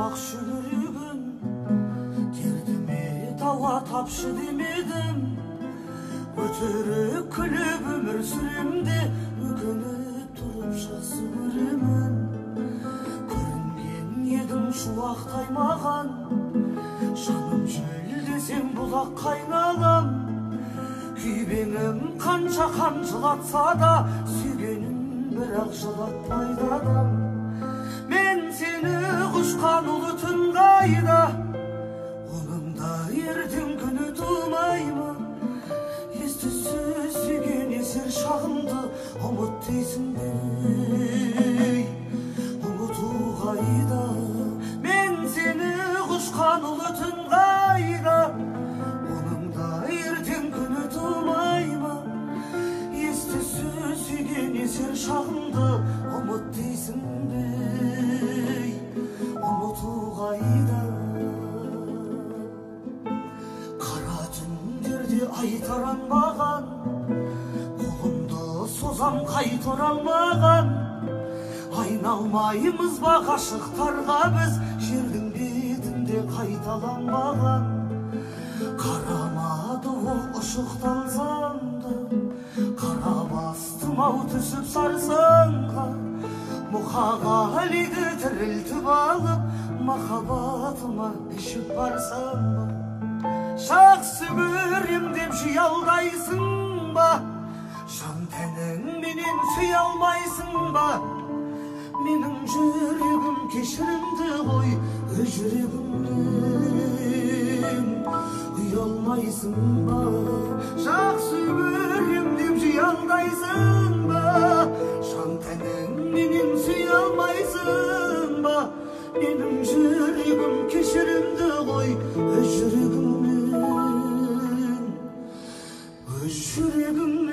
аппақ шүберегін, дертіме дауа тапшы демедім. Өтірік күліп өмір сүрем де, өкініп тұрып жақсы көремін. Көрінген едім шуақтай маған, жаным шөл десең бұлақ қайналам. Күйбеңім қанша қан жылатса да, сүйгенін бірақ жылатпайды адам. Мен сені құшқан ұлы түн қайда, оның да ертең күні тумай ма? Ес-түссіз сүйген есер шағымды ұмыт дейсің бе, ұмыту қайда? Мен сені құшқан ұлы түн қайда, оның да ертең күні тумай ма? Ес-түссіз сүйген есер шағымды ұмыт дейсің бе, ұмыту қайда? Қара түндерде ай таранбаған, қолымды созам қайта оралмаған. Айналмаймыз ба ғашықтарға біз, жердің бетінде қайталанбаған. Қарамады ол ұшықтансам да, қара бастым ау түсіп сарсаңға. Мұқағалиды тірілтіп алып, махаббатыма ішіп барсам ба? Жақсы көрем деп жей алдайсың ба, жан тәніңменен сүйе алмайсың ба? Менің жүрегім кешірімді ғой, өз жүрегіңнен ұялмайсың ба? Жақсы көрем деп жей алдайсың ба, жан тәніңменен сүйе алмайсың ба? Менің жүрегім кешірімді ғой, өз жүрегіңнен, өз жүрегіңнен.